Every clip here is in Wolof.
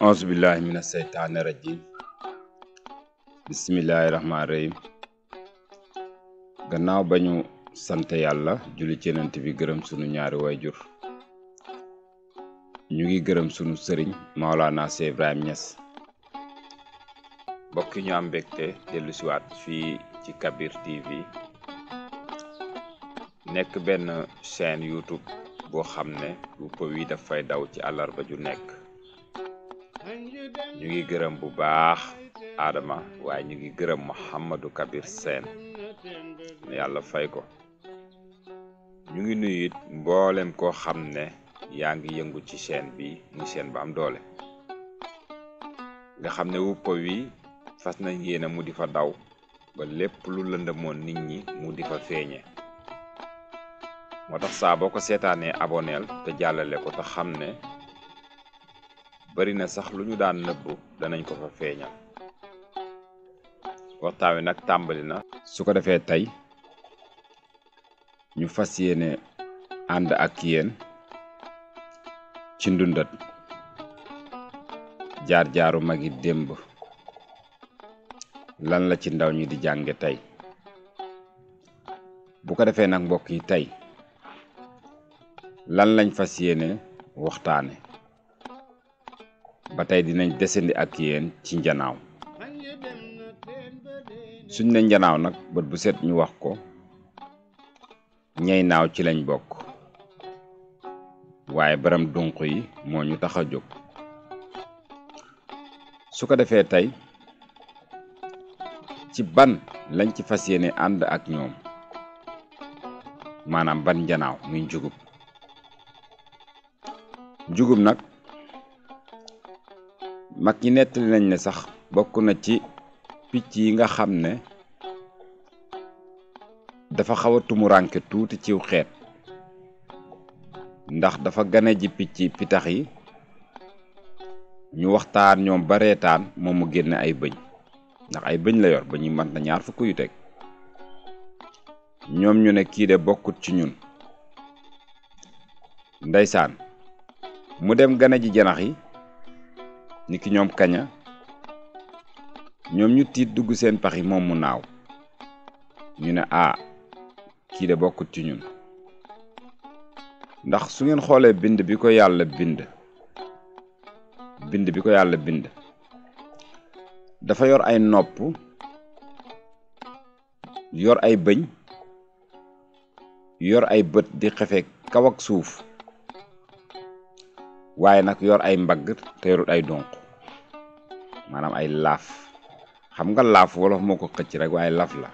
auzu billahi mina seytaani rajim bismillahi rahmaani rahim gannaaw ba ñu sant yàlla julli ci Yonent bi gërëm sunu ñaari wayjur ñu ngi gërëm sunu sëriñ Maolana Cheikh Ibrahim Niass mbokk ñu am mbégte dellu siwaat fii ci Kabir TV nekk benn chaîne YouTube boo xam ne wupp wi dafay daw ci àllarba ju nekk ñu ngi gërëm bu baax Adama waaye ñu ngi gërëm Mouhamadou Kabir Sène yàlla fay ko ñu ngi nuyu it mboolem koo xam ne yaa ngi yëngu ci chaîne bi muy chaîne ba am doole nga xam ne wupp wi fas nañ yéene mu di fa daw ba lépp lu lëndëmoon nit ñi mu di fa feeñe moo tax saa boo ko seetaanee aboneel te jàllale ko te xam ne bari na sax lu ñu daan nëbbu danañ ko fa feeñal waxtaan wi nag tàmbali na su ko defee tey ñu fas yéene ànd ak yéen ci ndundat jaar-jaaru magi démb lan la ci ndaw ñi di jànge tey bu ko defee nag mbokk yi tey lan lañ fas yéene waxtaane ba tey dinañ desandi ak yéen ci njanaaw suñ ne njanaaw nag bët bu set ñu wax ko ñey naaw ci lañ bokk waaye baram dunq yi moo ñu tax a jóg su ko defee tey ci ban lañ ci fas yéene ànd ak ñoom maanaam ban njanaaw muy njugub nag mag ñi nettali nañ ne sax bokk na ci picc yi nga xam ne dafa xaw a tumuranke tuuti ciw xeet ndax dafa gane ji pitax yi ñu waxtaan ñoom ba reetaan moom mu génne ay bëñ ndax ay bëñ la yor ba ñu mën na 2 fukk yu teg ñoom ñu ne kii de bokkut ci ñun ndeysaan mu dem gane ji janax yi niki ñoom kaña ñoom ñu tiit dugg seen pax yi moom mu naaw ñu ne kii de bokkut ci ñun ndax su ngeen xoolee bind bi ko yàlla bind dafa yor ay nopp yor ay bëñ yor ay bët di xefe kaw ak suuf waaye nag yor ay mbagg te yorut ay donq maanaam ay laaf xam nga laaf wolof moo ko xëcc rek waaye laaf la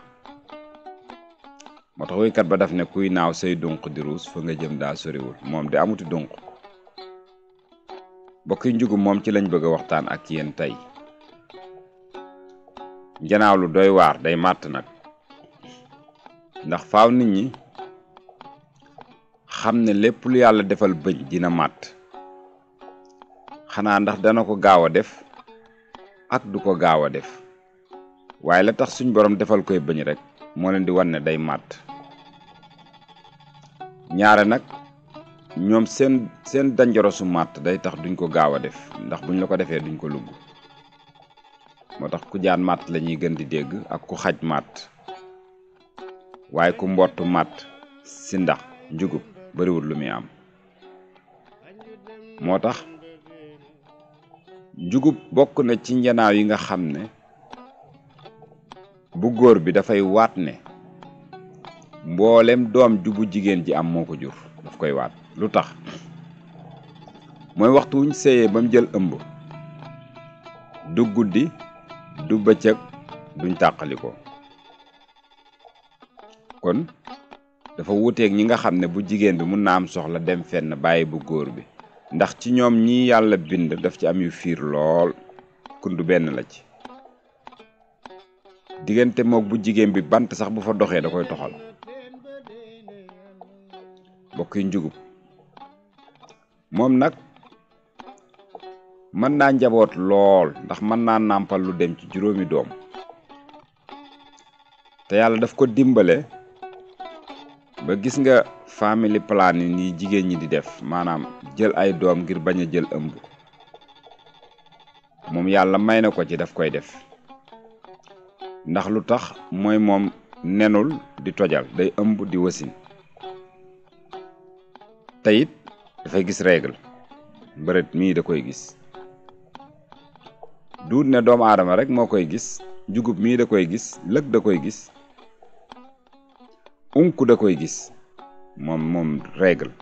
moo tax woykat ba daf ne kuy naaw say donq di ruus fa nga jëm daa soriwul moom de amuti donq bokki njugub moom ci lañ bëgg a waxtaan ak yéen tey njanaaw lu doy waar day màtt nag ndax faaw nit ñi xam ne lépp lu yàlla defal bëñ dina màtt xanaa ndax dana ko gaaw a def ak du ko gaaw a def waaye la tax suñ borom defal koy bëñ rek moo leen di wan ne day màtt ñaare nag ñoom seen danjorosu màtt day tax duñ ko gaaw a def ndax buñ la ko defee duñ ko lugg moo tax ku jaan màtt la ñuy gën di dégg ak ku xaj màtt waaye ku mbott màtt si ndax njugub bariwul lu muy am moo tax njugub bokk na ci njanaaw yi nga xam ne bu góor bi dafay waat ne mboolem doom ju bu jigéen ji am moo ko jur daf koy waat lu tax mooy waxtu wuñ séyee ba mu jël ëmb du guddi du bëccëg duñ tàqaliko kon dafa wuuteeg ñi nga xam ne bu jigéen bi mun na am soxla dem fenn bàyyi bu góor bi ndax ci ñoom ñi yàlla bind daf ci am yu fiir lool kundu benn la ci diggante mook bu jigéen bi bant sax bu fa doxee da koy toxal bokk yi njugub moom nag mën naa njaboot lool ndax mën naa nàmpal lu dem ci 5 doom te yàlla daf ko dimbale ba gis nga family planning yi jigéen ñi di def maanaam jël ay doom ngir bañ a jël ëmb moom yàlla may na ko ci daf koy def ndax lu tax mooy moom nenul di tojal day ëmb di wasin te it dafay gis règle mbërët mii da koy gis duut ne doomu aadama rek moo koy gis jugub mii da koy gis lëg da koy gis unku da koy gis moom règle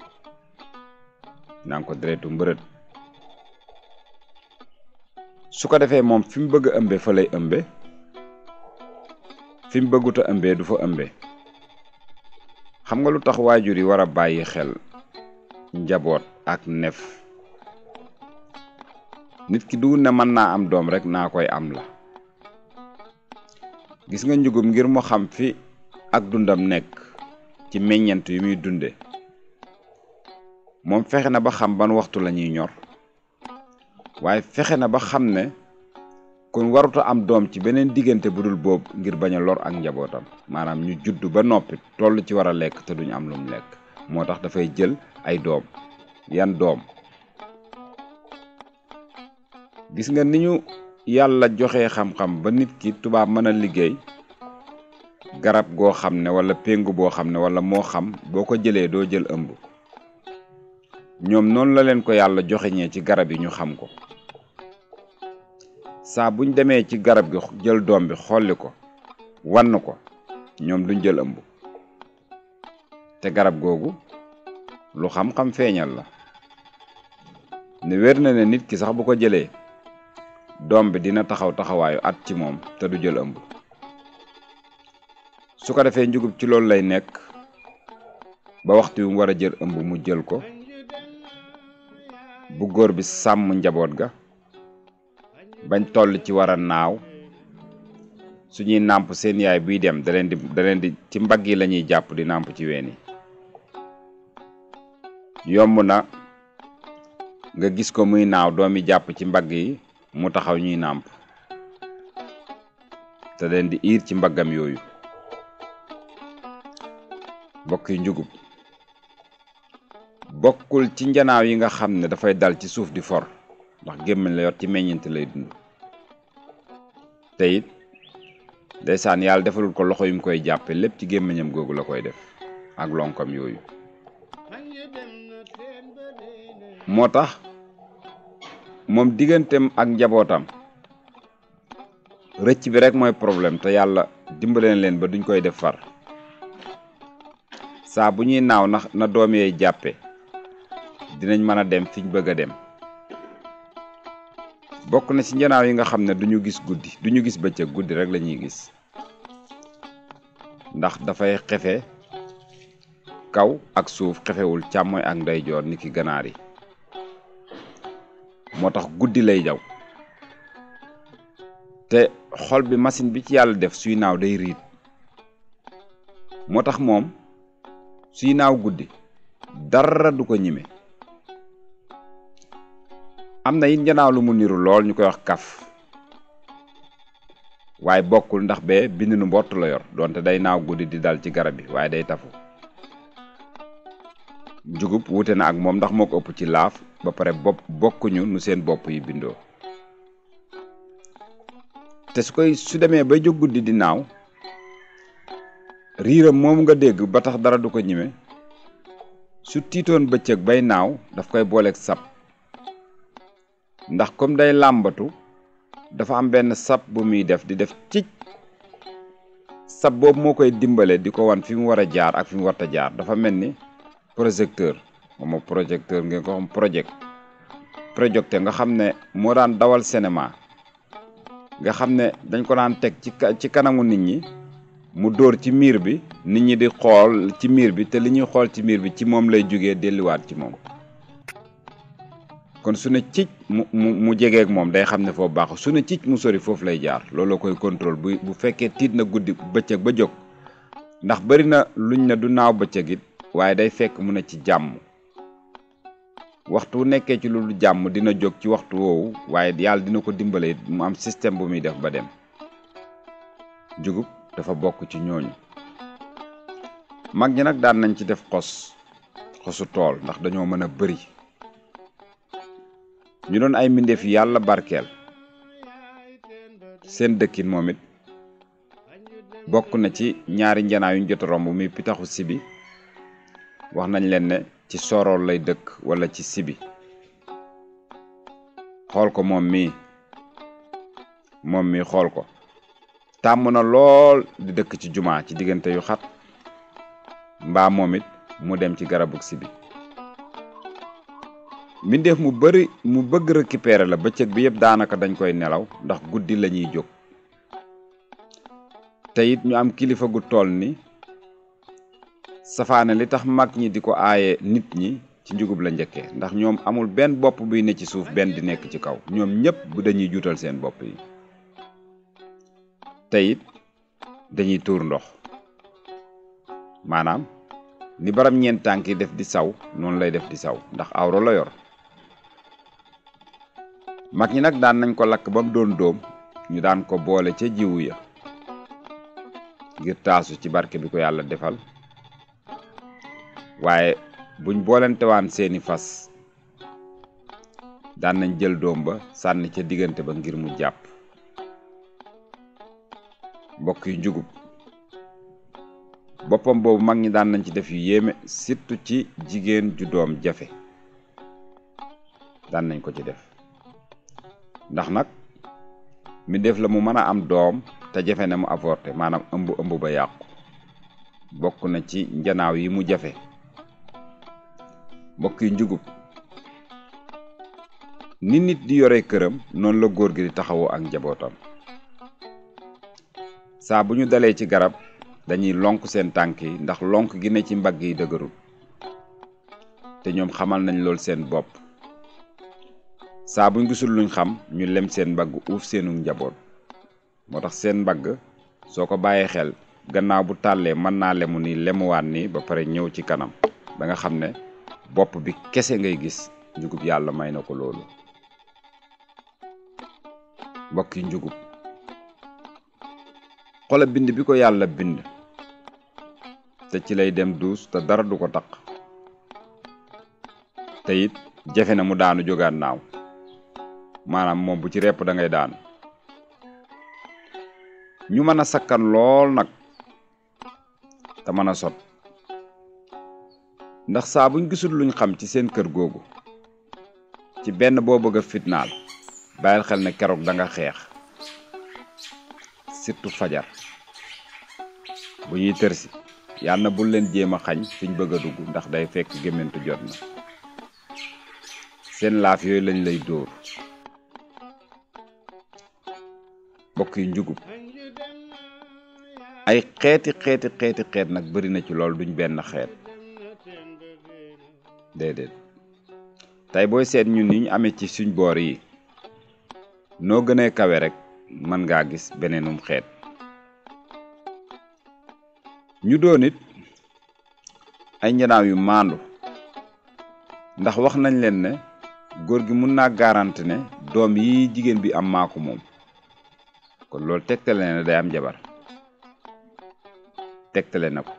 naan ko deretu mbërët su ko defee moom fi mu bëgg a ëmbe fa lay ëmbe fi mu bëggut a ëmbee du fa ëmbe xam nga lu tax waajur yi war a bàyyi xel njaboot ak nef nit ki du ne mën naa am doom rek naa koy am la gis nga njugum ngir mu xam fi ak dundam nekk ci meññent yi muy dunde moom fexe na ba xam ban waxtu la ñuy ñor waaye fexe na ba xam ne kon waruta am doom ci beneen diggante bu dul boobu ngir bañ a lor ak njabootam maanaam ñu judd ba noppi toll ci war a lekk te duñ am lu mu lekk moo tax dafay jël ay doom yan doom gis nga ni ñu yàlla joxe xam-xam ba nit ki tubaab mën a liggéey garab goo xam ne wala péngu boo xam ne wala moo xam boo ko jëlee doo jël ëmb ñoom noonu la leen ko yàlla joxeñee ci garab yi ñu xam ko saa buñ demee ci garab gi jël doom bi xolli ko wann ko ñoom duñ jël ëmb te garab googu lu xam-xam feeñal la ne wér na ne nit ki sax bu ko jëlee doom bi dina taxaw taxawaayu at ci moom te du jël ëmb su ko defee njugub ci loolu lay nekk ba waxtu wi mu war a jël ëmb mu jël ko bu góor bi sàmm njaboot ga bañ toll ci war a naaw suñuy nàmp seen yaay buy dem da leen di ci mbagg yi la ñuy jàpp di nàmp ci ween yi yomb na nga gis ko muy naaw doomi jàpp ci mbagg yi mu taxaw ñuy nàmp te leen di iir ci mbaggam yooyu bokk yi njugub bokkul ci njanaaw yi nga xam ne dafay dal ci suuf di for ndax gémmiñ la yor ci meññeent lay dund te it ndeysaan yàlla defalul ko loxo yu mu koy jàppe lépp ci gémmiñam googu la koy def ak lonkam yooyu moo tax moom digganteem ak njabootam rëcc bi rek mooy problème te yàlla dimbaleen leen ba duñ koy def far saa bu ñuy naaw na doom yee jàppe dinañ mën a dem fiñ bëgg a dem bokk na ci njanaaw yi nga xam ne duñu gis guddi duñu gis bëccëg guddi rek lañuy gis ndax dafay xefe kaw ak suuf xefewul càmmooy ak ndeyjoor niki ganaar yi moo tax guddi lay jaw te xol bi machine bi ci yàlla def suy naaw day riit moo tax moom suy naaw guddi dara du ko ñime am na it njanaaw lu mu niru lool ñu koy wax kaf waaye bokkul ndax bee bind nu mbott la yor donte day naaw guddi di dal ci garab bi waaye day tafu njugub wute na ak moom ndax moo ko ëpp ci laaf ba pare bokkuñu nu seen bopp yi bindoo te su demee bay jóg guddi di naaw riiram moom nga dégg ba tax dara du ko ñime su tiitoon bëccëg bay naaw daf koy booleeg sab ndax comme day làmbatu dafa am benn sab bu muy def di def cic sab boobu moo koy dimbale di ko wan fi mu war a jaar ak fi mu warta jaar dafa mel ni projecteur moom projecteur ngeen ko xam projecteur nga xam ne moo daan dawal cinéma nga xam ne dañ ko daan teg ci kanamu nit ñi mu dóor ci miir bi nit ñi di xool ci miir bi te li ñuy xool ci miir bi ci moom lay jógee delluwaat ci moom kon su ne cic mu jegeeg moom day xam ne foofu baax su ne cic mu sori foofu lay jaar looloo koy contrôle bu fekkee tiit na guddi bëccëg ba jóg ndax bari na luñ ne du naaw bëccëg it waaye day fekk mu ne ci jàmm waxtu wu nekkee ci lu jàmm dina jóg ci waxtu woowu waaye yàlla dina ko dimbale it mu am système bu muy def ba dem jugub dafa bokk ci ñooñu mag ñi nag daan nañ ci def xosu tool ndax dañoo mën a bëri ñu doon ay mbindeef yàlla barkeel seen dëkkin moom it bokk na ci ñaari njanaaw yuñ jot a romb muy pitaxu sibi wax nañ leen ne ci sorool lay dëkk wala ci sibi xool ko moom mi xool ko tàmm na lool di dëkk ci jumaa ci diggante yu xat mbaa moom it mu dem ci garabug sibi mbindeef mu bëgg récupérer la bëccëg bi yëpp daanaka dañ koy nelaw ndax guddi lañuy jóg te it ñu am kilifa gu toll ni safaane li tax mag ñi di ko aaye nit ñi ci njugub la njëkkee ndax ñoom amul benn bopp buy ne ci suuf benn di nekk ci kaw ñoom ñëpp bu dañuy juutal seen bopp yi te it dañuy tuur ndox maanaam ni baram ñeent tànk yi def di saw noonu lay def di saw ndax awro la yor mag ñi nag daan nañ ko lakk ba mu doon dóom ñu daan ko boole ca jiwu ya ngir taasu ci barke bi ko yàlla defal waaye buñ boolentewaan seeni fas daan nañ jël doom ba sànni ca diggante ba ngir mu jàpp mbokk yu njugub boppam boobu mag ñi daan nañ ci def yu yéeme surtout ci jigéen ju doom jafe daan nañ ko ci def ndax nag mi def la mu mën a am doom te jafe ne mu avorté maanaam ëmb ba yàqu bokk na ci njanaaw yi mu jafe mbokk yu njugub ni nit di yore këram noonu la góor gi di taxawoo ak njabootam saa bu ñu dalee ci garab dañuy lonk seen tànk yi ndax lonk gi ne ci mbagg yi dëgërul te ñoom xamal nañ lool seen bopp saa buñ gisul luñ xam ñu lem seen mbagg uuf seenu njaboot moo tax seen mbagg soo ko bàyyee xel gannaaw bu tàllee mën naa lemu ni lemuwaat ni ba pare ñëw ci kanam ba nga xam ne bopp bi kese ngay gis njugub yàlla may na ko loolu mbokki njugub xola bind bi ko yàlla bind te ci lay dem duus te dara du ko taq te it jafe na mu daanu jógaat naaw maanaam moom bu ci repp da ngay daanu ñu mën a sakkan lool nag te mën a sot ndax saa buñ gisul luñ xam ci seen kër googu ci benn boo bëgg a fitnaal bàyyil xel ne keroog da nga xeex surtout fajar bu ñuy tërsi yàlla na bul leen jéem a xañ fiñ bëgg a dugg ndax day fekk gémmantu jot na seen laaf yooyu lañ lay dóor mbokk yi njugub ay xeet nag bari na ci lool duñ benn xeet déedéet tey booy seet ñun ni ñu amee ci suñ boor yi noo gënee kawe rek mën ngaa gis beneenum xeet ñu doon it ay njanaaw yu maandu ndax wax nañ leen ne góor gi mun naa garanti ne doom yi jigéen bi am maako moom kon loolu tegtale ne day am jabar tegtale na ko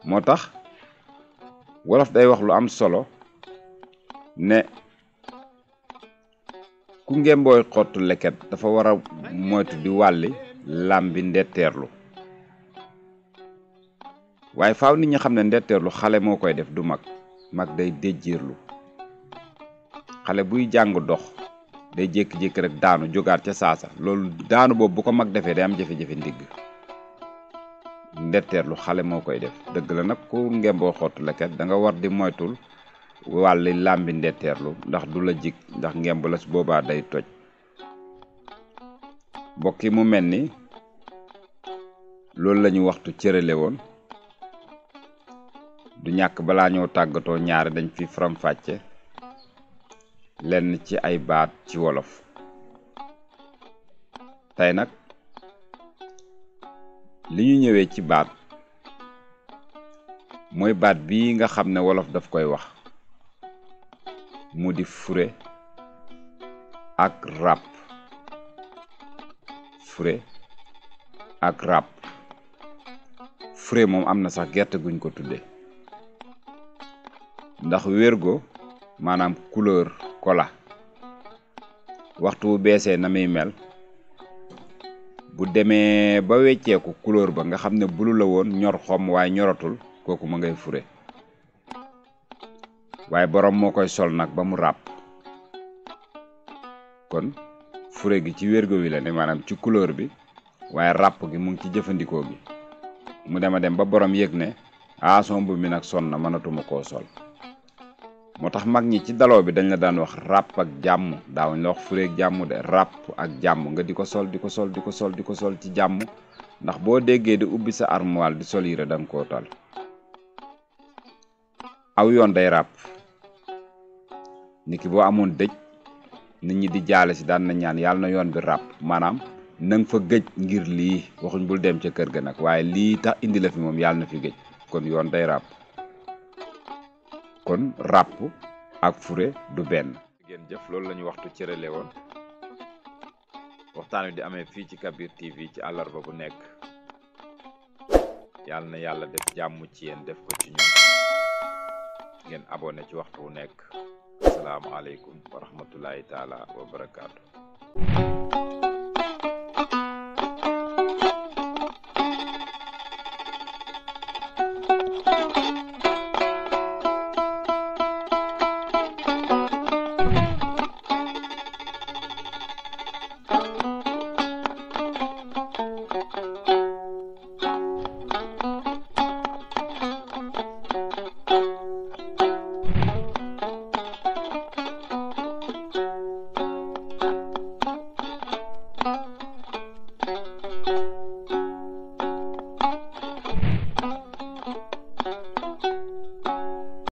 moo tax wolof day wax lu am solo ne ku ngembooy xottu leket dafa war a moytu di wàlli làmbi ndetteerlu waaye faaw nit ñi xam ne ndetteerlu xale moo koy def du mag day déjjiirlu xale buy jàng dox day jékki-jékki rek daanu jógaat ca saasa loolu daanu boobu bu ko mag defee day am jafe-jafe ndigg ndetteerlu xale moo koy def dëgg la nag ku ngemboo xottu leket da nga war di moytul wàlli làmbi ndetteerlu ndax du la jig ndax ngemb la su boobaa day toj mbokk yi mu mel ni loolu lañu waxtu cërale woon du ñàkk balaa ñoo tàggatoo ñaari dañ fi faram-fàcce lenn ci ay baat ci wolof tey nag li ñu ñëwee ci baat mooy baat bii nga xam ne wolof daf koy wax mu di fure ak ràpp fure ak ràpp fure moom am na sax gerte guñ ko tudde ndax wérgo maanaam couleur kola waxtu wu beesee na muy mel bu demee ba wecceeku couleur ba nga xam ne bulu la woon ñor xom waaye ñoratul kooku ma ngay fure waaye borom moo koy sol nag ba mu ràpp kon fure gi ci wérgo wi la ne maanaam ci couleur bi waaye ràpp gi mu ngi ci jëfandikoo gi mu dem ba borom yëg ne son mbubb mi nag son na mënatuma koo sol moo tax mag ñi ci daloo bi dañ la daan wax ràpp ak jàmm daawuñ la wax fureeg jàmm de ràpp ak jàmm nga di ko sol ci jàmm ndax boo déggee di ubbi sa armoire di sol yére da nga koo tal aw yoon day ràpp niki boo amoon dëj nit ñi di jaale si daan na ñaan yàlla na yoon bi ràpp maanaam na nga fa gëj ngir lii waxuñ bul dem ca kër ga nag waaye lii tax indi la fi moom yàlla na fi gëj kon yoon day ràpp kon ràpp ak fure du benn. ngeen jëf loolu la ñu waxtu cërale woon waxtaan wi di amee fii ci Kabir TV ci àllarba bu nekk yàlla na yàlla def jàmm ci yéen def ko ci ñun ngeen abonné ci waxtu wu nekk asalaamaaleykum wa rahmatullahi taala wa barakaatu.